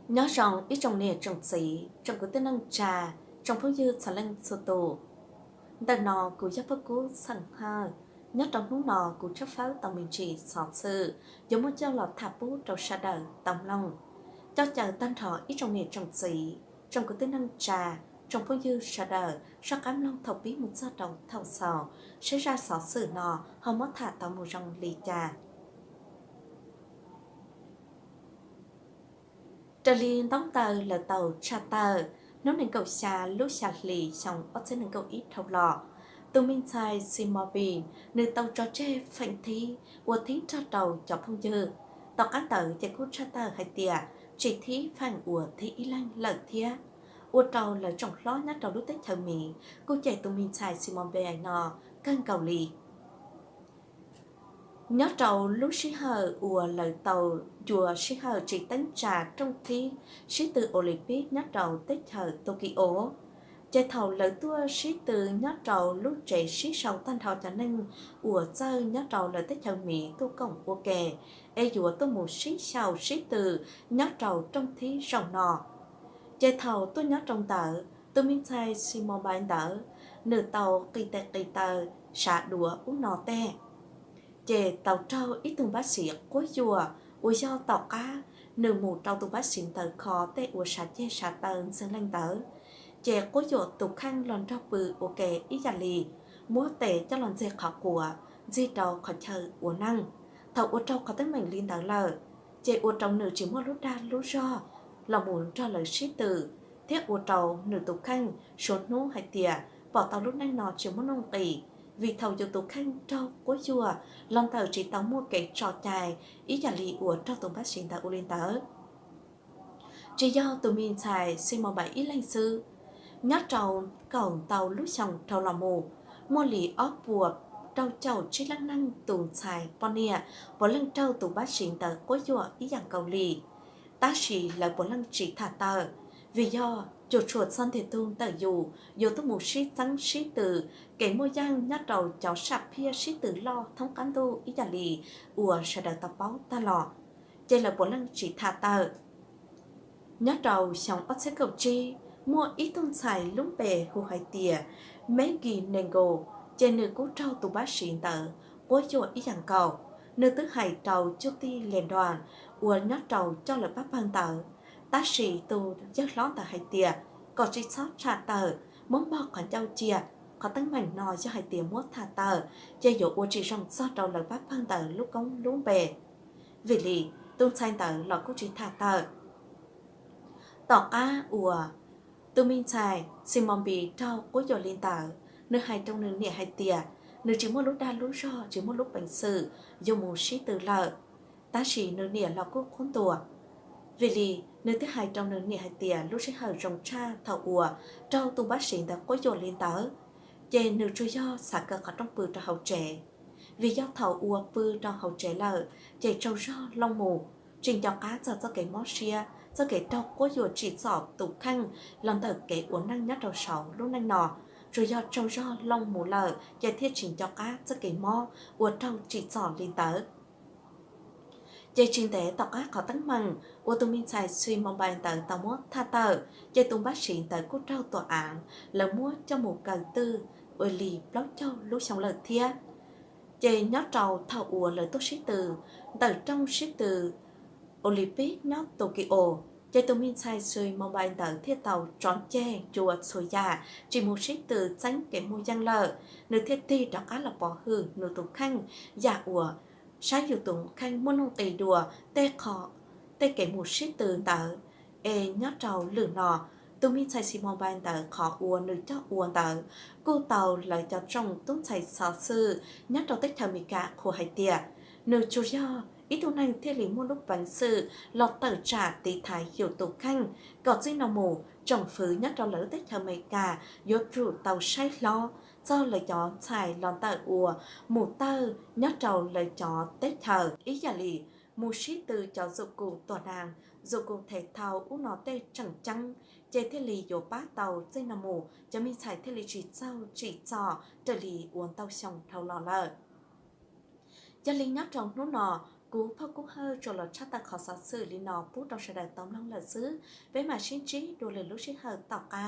Nyob zoo ib tsoom niam tsoom txiv, tsoom kwv tij neej tsa, tsoom phooj ywg txhua leej txhua tus. Ntawm no kuv yog Phaj Kub Txheem Hawj. Nyob rau hnub no kuv tshawb fawb tau me ntsis xov xwm yuav muab coj los tham pub rau sawv daws tau mloog. Coj caw tag nrho ib tsoom niam tsoom txiv, tsoom kwv tij neej tsa, tsoom phooj ywg sawv daws soj qab mloog thaum pib mus txog rau thaum xaus, saib zaj xov xwm no ho muab tham tau mus zoo li cas. Raws li ntaub ntawv lawv tau tshaj tawm, hnub nees nkaum xya lub xya hli xyoo ob txhiab nees nkaum ib dhau los, tus me ntxhais Xi Mos Npis nws tau tso tseg feem thib uas thib nrog rau cov phooj ywg. Tom qab ntawd ces kuj tshaj tawm hais tias tsis thib feem uas thib ib leeg lawm thiab, ua rau lawv tsoom hlob nyob rau lub teb chaws Miv kuj cem tus me ntxhais Xi Mos Npis no kawg nkaus li. Nyob rau lub sij hawm uas lawv tau ncua sij hawm tsis teeb tsa rooj thib sib tw Olympic nyob rau teb chaws Tokyo, ces thaum lawv tuaj sib tw nyob rau lub tsev sib sau tag nrho cov neeg uas txawj nyob rau lawv teb chaws Miv tuaj koom ua ke, es yuav tuaj mus sib xyaum sib tw nyob rau rooj thib zaum no. Ces thaum tuaj nyob rau ntawd, tus me ntxhais Xi Mos Npis ntawd, nws tau qis tes qis taw, sav duav ub no tej, ces tau raug ib tug npab siv quab yuam uas yog tom qab nws mus rau tus npab siv ntawd kho tej uas sav ceg sav taw ntxeeg leej ntawd, ces quab yuam tus kheej los nrog pw ua ke ib yam li muab tes coj los ntxig qhov quav, ntxig rau qhov chaw ua neej. Thaum ua raug qhov teeb meem li ntawd lawm, ces ua rau nws tsis muaj lub dag lub zog los mus nrog lawv sib tw, thiab ua rau nws tus kheej suav hnub hais tias pom tau lub neej no tsis muaj nuj nqis, vim thaum yus tus kheej raug quab yuam los ntawm tsis tau muaj kev tso cai ib yam li uas raug tus npab siv ntawd ua li ntawd. Tsis yog tus me ntxhais Xi Mos Npis ib leeg xwb, nyob rau kaum ntau lub xyoo dhau los mus, muaj li ob puas rau caum tsib leej neeg tus ntxhais poj niam puav leej raug tus npab siv ntawd quab yuam ib yam nkaus li. Tab sis lawv puav leej tsis tham tawm, vim yog cuam tshuam txog ntiag tug ntawm yus yuav tuaj mus sib txeeb sib tw kev muaj yeej nyob rau cov sam phiaj sib tw loj thoob qab ntuj ib yam li uas sawv daws tau paub tag los, ces lawv puav leej tsis tham tawm. Nyob rau xyoo ob txhiab kaum tsib, muaj ib tug ntxhais lub npe hu hais tias Megi Nengo, ces nws kuj raug tus npab siv ntawd quab yuam ib yam nkaus. Nws twb hais rau cuj tij Len Duas uas nyob rau coj lawv pab pawg ntawd, tab sis tus yawg hlob ntawd hais tias kom tsis txhob tshaj tawm, muab npog qhov ncauj cia. Qhov teeb meem no yog hais tias muab tham tawm, ces yuav ua tsis zoo txog rau lawv pab pawg ntawd lub koob lub npe. Vim li tus ntxhais ntawd los kuj tsis tham tawm. Tom qab uas tus me ntxhais Xi Mos Npis raug quab yuam li ntawd, nws hais rau nws niam hais tias nws tsis muaj lub dag lub zog, tsis muaj lub peev xwm yuav mus sib tw lawm. Tab sis nws niam los kuj qhuab ntuas, vim li nws thiaj hais rau nws niam hais tias lub sij hawm zoo tshaj thaum uas raug tus npab siv ntawd quab yuam li ntawd, ces nws tsuas yog xav kaw qhov rooj pw rau hauv tsev. Vim yog thaum uas pw rau hauv tsev lawm, ces tsaug zog looj mus, tsis nco qab txog txoj kev mob siab, txoj kev raug quab yuam tsim txom tus kheej los ntawm kev ua neej nyob rau saum lub neej no. Tsuas yog tsaug zog looj mus lawm ces thiaj tsis nco qab txoj kev mob uas raug tsim txom li ntawd. Ces tsis ntev tom qab qhov teeb meem uas tus me ntxhais Xi Mos Npis ntawd tau muab tham tawm, ces tus npab siv ntawd kuj raug tua av, lawv muab coj mus kaw twj ua li plaub caug lub xyoo lawm thiab. Ces nyob rau thaum uas lawv tuaj sib tw ntawm rooj sib tw Olympic nyob Tokyo, ces tus me ntxhais Xi Mos Npis ntawd thiaj tau tso ceg ncua txhua yam, tsis mus sib tw txeeb kev muaj yeej lawm. Nws thiaj tig rov qab los pov hwm nws tus kheej yam uas saib yus tus kheej muaj nuj nqis dua tej qho, tej kev mus sib tw ntawd. Es nyob rau lwm no, tus me ntxhais Xi Mos Npis ntawd qhov uas nws coj ua ntawd kuj tau lawv cov tsoom tub ntxhais xov xwm nyob rau teb chaws Amelikas qhuas hais tias nws tsuas yog ib tug neeg thiaj li muaj lub peev xwm los tawm tsam tiv thaiv yus tus kheej. Kom txij no mus tsoom fwv nyob rau lawv lub teb chaws Amelikas yuav tsum tau saib hlob txog lawv cov ntxhais los ntawm uas mus tawj nyob rau lawv cov teb chaws ib yam li mus sib tw cov dụng cụ tọa đàm, dụng cụ thể thao ub no tej tseem ceeb, ces thiaj li yuav pab tau txij no mus cov me ntxhais thiaj li tsis txaug tsim txom raws li uas ntau xyoo dhau los lawm. Yog li nyob rau hnub no, Kuv Phauj Kub Hawj tsuas los tshaj tawm qhov xov xwm li no pub rau sawv daws tau mloog lawm xwb, peb mam sib ntsib dua lwm lub sij hawm tom qab.